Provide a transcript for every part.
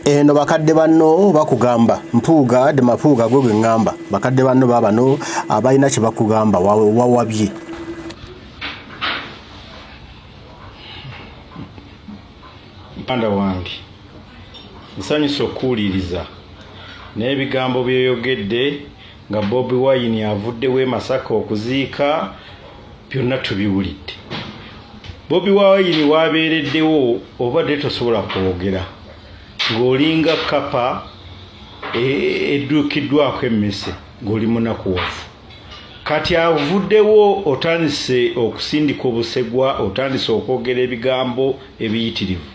Eno bakadde banno bakugamba Mpuuga de Mapuuga gwe gwe ŋŋamba bakadde banno baabano abalina kye bakugamba wawabye. Muganda wange nsanyuse okukuwuliriza n'ebigambo by'oyogedde nga Bobi Wine avuddewo e Masaka okuziika byonna tubiwulidde. Bobi Wine w'abeereddewo obadde tosobola kwogera ng'olinga kkapa e, edduukiddwako emmese ng'oli munakuwavu. Kati avuddewo otandise okusindika obusegwa, otandise okwogera ebigambo ebiyitirivu.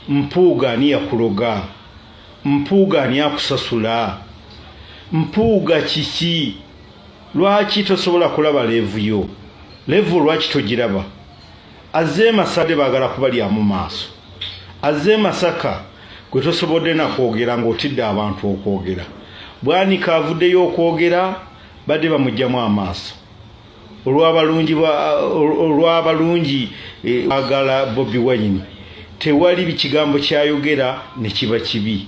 Mpuuga ani yakuloga? Mpuuga ani akusasula? Mpuuga kiki? Lwaki tosobola kulaba levu yo? Levu lwaki togiraba? Azze e Masaka baagala kubalyamu maaso. Azze e Masaka gwe tosobodde na kwogera ng'otidde abantu okwogera. Bwanika avuddeyo okwogera badde bamugyamu amaaso olw'abalungi olw'abalungi eh, agala Bobi Wine tewali kigambo kyayogera ne kiba kibi.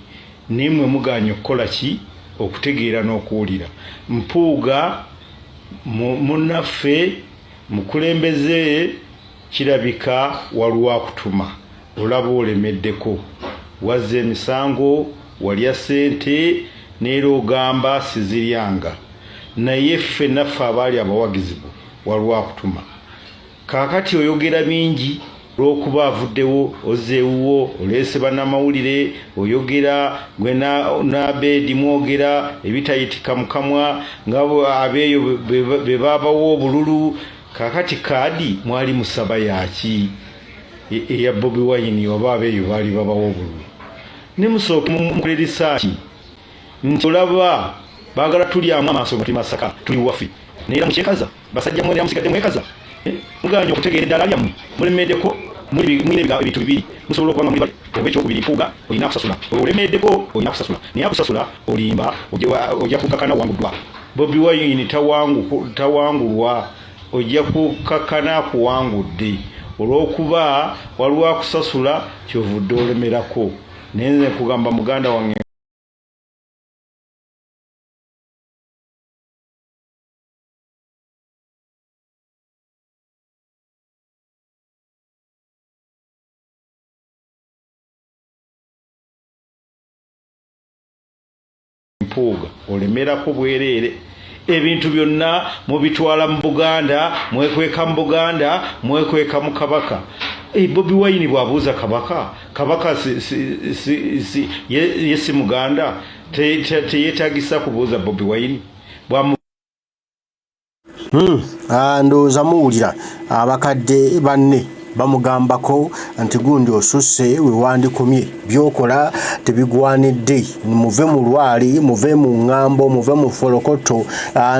Naye mwe mugaanye okukola ki? Okutegeera n'okuwulira. Mpuuga munnaffe mukulembeze kirabika waliwo akutuma olaba olemeddeko wazza emisango walya ssente neera ogamba siziryanga naye ffe naffe abaali abawagizi bo waliwo akutuma. Kaakati oyogera bingi olwokuba avuddewo ozza ewuwo oleese banamawulire oyogera gwe n'Abedi mwogera ebitayitika mukamwa nga abeeyo be babawa obululu. Kaakati kaadi mwali musaba yaaki e, eya Bobi Wine oba abeeyo baali babawa obululu ne musooke mukole risaaki nti olaba baagala tulyamu amaaso nga tuli Masaka tuli waffe naye era mukyekaza. Basajja mwe musigadde mwekaza eh? Muganye okutegeera eddaala lyammwe mulemeddeko mulina ebintu bibiri musobola okuba nga muli oba ekyokubiri mpuuga olina akusasula olemeddeko olina akusasula naye akusasula olimba ojja kukakana owanguddwa. Bobi Wine tawangulwa ojja kukakana akuwangudde olwokuba waliwo akusasula kyovudde olemerako naye nze nkugamba muganda wange. Mpuuga olemerako bwereere ebintu byonna mubitwala mu Buganda mwekweka mu Buganda mwekweka mu Kabaka. Eh, Bobi Wine bw'abuuza Kabaka, Kabaka si, si, si, si, ye, ye si Muganda teyetagisa te, kubuuza Bobi Wine bwamu Ndowooza muwulira abakadde banne bamugambako nti gundi osusse wewandikomye byokola tebigwanidde muve mu lwali muve mu ŋŋambo muve mu folokoto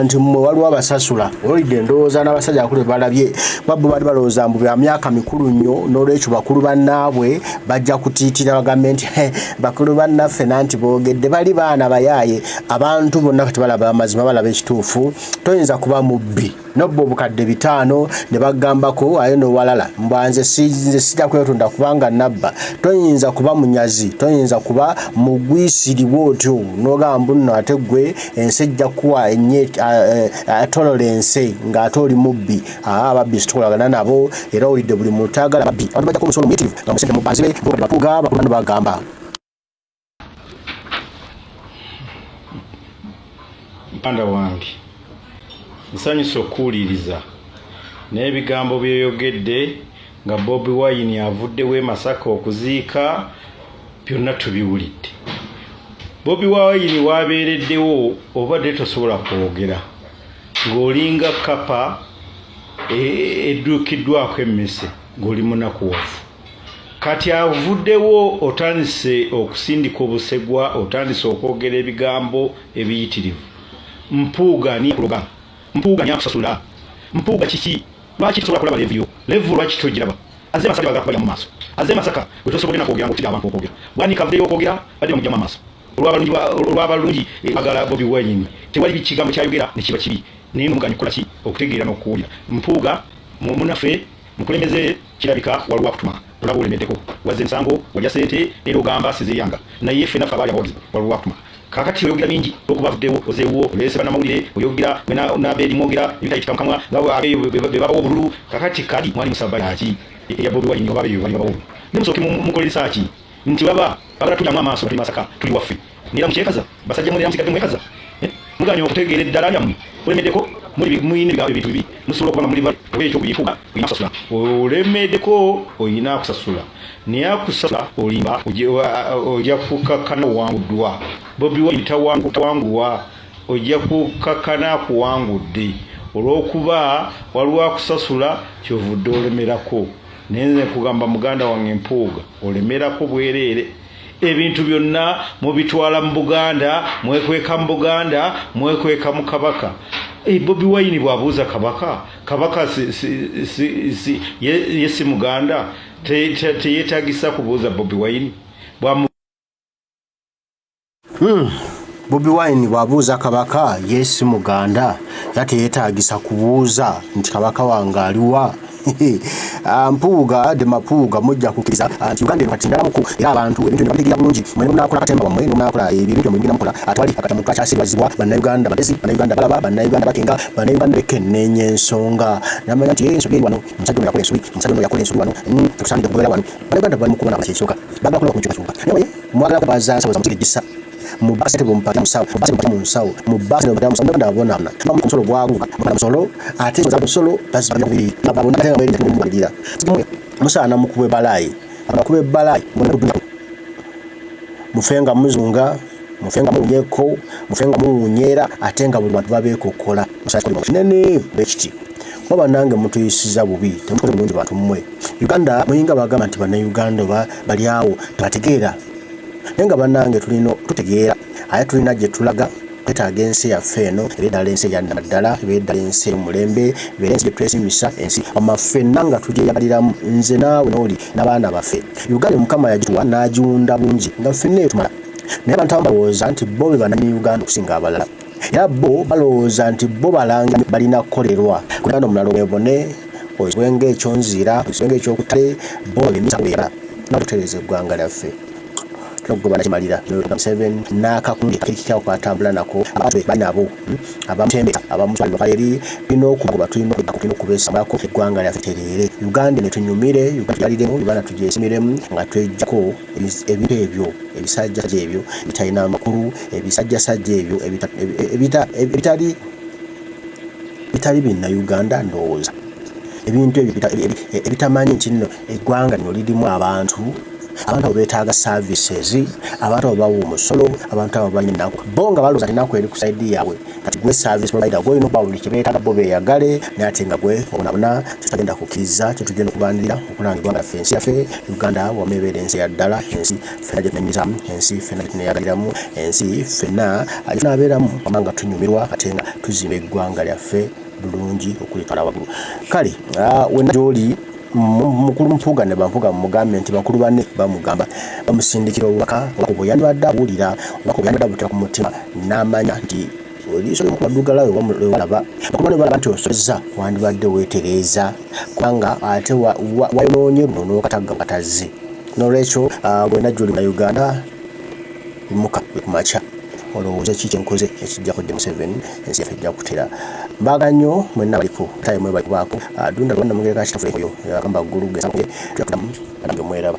nti mmwe waliwo abasasula olidde endowooza n'abasajja abakulu balabye babbo bali balowooza mbu bya myaka mikulu nnyo n'olwekyo bakulu bannaabwe bajja kutiitira bagambe nti bakulu bannaffe nanti boogedde bali baana bayaaye abantu bonna kati balaba amazima balaba ekituufu toyinza kuba mubbi nobba obukadde bitaano ne bagambako aye nowalala mbwa nze sijja kwetunda kubanga nabba toyinza kuba munyazi toyinza kuba mugwisiri bwotyo nogamba mbu nno ate gwe ensi ejja kuwa enye tolerance ng'ate oli mubbi ababbi situkolagana nabo era owulidde buli muntu agala babbi abantu bajjako omusolo muyitirivu nga musente mubanzibe bapuga bakulu bagamba. Muganda wange nsanyuse okukuwuliriza n'ebigambo by'oyogedde nga Bobi Wine avuddewo e Masaka okuziika byonna tubiwulidde. Bobi Wine w'abeereddewo obadde tosobola kwogera ng'olinga kkapa e, edduukiddwako emmese ng'oli munakuwavu. Kati avuddewo otandise okusindika obusegwa otandise okwogera ebigambo ebiyitirivu. Mpuuga ani yakuloga? Mpuuga ani akusasula? Mpuuga kiki? Lwaki tosobola kulaba levu yo? Levu lwaki togiraba? Azze Masaka bagala kubalya mu maaso. Azze Masaka gwe tosobodde na kwogera ng'otidde abantu okwogera. Bwanika avuddeyo okwogera badde bamugyamu amaaso. Olw'abalungi olw'abalungi eh, bagala Bobi Wine. Tewali kigambo kyayogera ne kiba kibi. Naye muganye kukola ki? Okutegeera n'okuwulira. Mpuuga munaffe mukulembeze kirabika waliwo akutuma. Olaba olemeddeko, wazza emisango, walya ssente, era ogamba siziryanga. Naye ffenna ffe abaali abawagizi waliwo akutuma. Kaakati oyogera bingi olwokuba avuddewo, ozeewo, oleese bannamawulire, oyogera gwe n'Abedi mwogera ebitayitika mu kamwa nga abeeyo be babawa obululu. Kaakati kadi mwali musaba yaki eya Bobi Wine oba abeeyo bali babawa obululu? Naye musooke mukole risaaki nti baba bagala tulyamu amaaso nga tuli Masaka tuli waffe. Nera mukyekaza basajja mwe nera musigadde mwekaza eh? Muganye okutegeera eddala lyammwe mulemeddeko muli mulina ebigambo ebintu bibi musobola okuba nga muli oba ekyo kuyifuga olina kusasula olemeddeko olina kusasula naye akusasula olimba ojja kukakkana owanguddwa Bobi Wine tawangulwa ojja kukakkana akuwangudde olw'okuba waliwo akusasula kyovudde olemerako naye nze nkugamba muganda wange Mpuuga olemerako bwereere. Ebintu byonna mubitwala mu Buganda, mwekweka mu Buganda, mwekweka mu Kabaka. E, Bobi Wine bw'abuuza Kabaka, Kabaka si, si, si, si, ye, ye si Muganda, teyetagisa te, kubuuza Bobi Wine. Bwamu Bobi Wine bw'abuuza Kabaka ye si Muganda era teyeetaagisa kubuuza nti Kabaka wange aliwa. Ah, Mpuuga de Mapuuga mujja kukkiriza ah, nti Uganda eno kati ndalamuku era abantu ebintu bino babitegeera bulungi. Mwe ne munakola katemba wammwe ne munakola ebyo ebintu byammwe mugenda mukola atwali akatamu kakyasirwazibwa. Bannayuganda bagezi, Bannayuganda balaba, Bannayuganda bakenga, Bannayuganda bekenneenya ensonga namanya nti ensobi eri wano, omusajja ono yakola ensobi, omusajja ono yakola ensobi wano, tetusaanidde kugoberera wano. Bannayuganda bali mu kubona kyekisooka baagala kulaba ku nkyukakyuka naye mwagala kubaza nsawo za musigejjisa mu basente bumupakira musawo mu basente mu nsawo mu basente bumupakira musawo Uganda abona mu musolo gwaguka mu musolo ate za musolo bazibiri abona ate nga mweri mubalira musaana mukube balayi abakube balayi mufenga muzunga mufenga muwunyeko mufenga muwunyera ate nga buli bantu babeekokkola nene bwekiti kuba bannange mutuyisiza bubi temukoze bulungi bantu mmwe Uganda muyinga bagamba nti bannayuganda oba bali awo tebategeera naye nga bannange tulina tutegeera aye tulina gye tulaga twetaaga ensi yaffe eno ebe ddala ensi eya ddala ebe ddala ensi ey'omulembe ebeere ensi gye twesiimisa ensi wamma ffenna nga tugyeyagaliramu nze naawe n'oli n'abaana baffe Uganda Mukama yagituwa n'agiwunda bulungi nga ffenna etumala naye abantu abamu balowooza nti bo be bannannyini Uganda okusinga abalala era bo balowooza nti bo balangira balina kukolerwa Uganda omulala obone oyisibwe ng'ekyonziira oyisibwe ng'ekyokutale bo bemisa beyagala n'okutereeza eggwanga lyaffe okugoba nakimalira Museveni n'akakundi akekikyawo kwatambula nako abantu be bali nabo abamutembeka abamutwala eri tulina okugoba tulina tulina okubeesamako eggwanga lyaffe tereere Uganda ne tunyumire Uganda tujaliremu Uganda tugyesimiremu nga twejjako ebintu ebyo ebisajjasajja ebyo ebitalina amakulu ebisajjasajja ebyo ebitali bitali binnayuganda ndowooza ebintu ebyo ebitamanyi nti nno eggwanga lino lirimu abantu abantu abo beetaaga services abantu abo bawa omusolo abantu abo balina ennaku bo nga balowooza nti ennaku eri ku sayidi yaabwe kati gwe service provider gwolina okuba buli kyebeetaaga bo beeyagale naye ate nga gwe obonabona tetagenda kukkiriza kyetugenda okulwanirira okulanga eggwanga lyaffe ensi yaffe Uganda wamu ebeera ensi eyaddala ensi ffenna gye tunenyumizaamu ensi ffenna gye tuneeyagaliramu ensi ffenna gye tunaabeeramu wamma nga tunyumirwa ate nga tuzimba eggwanga lyaffe bulungi okulitwala waggulu kale wenna gy'oli mukulu Mpuuga ne Bampuuga mumugambe nti bakulu banne bamugamba bamusindikira obubaka obubaka obwo yandibadde abuwulira obubaka obwo yandibadde abuteeka ku mutima n'amanya nti eriiso ly'omukulu addugala lwe walaba bakulu banne balaba nti osobezza wandibadde weetereeza kubanga ate wayonoonye luno n'okatagga katazze n'olwekyo gwena gy'oli Munnayuganda yimuka ku makya olowooze ki kyenkoze ekijja kudde Museveni ensi yaffe ejja kutera mbaagala nnyo mwenna baliko taye mwebali kubaako Dunda lwanna mugereka kitaffe oyo agamba ggulu gesange tuyakudamu mweraba.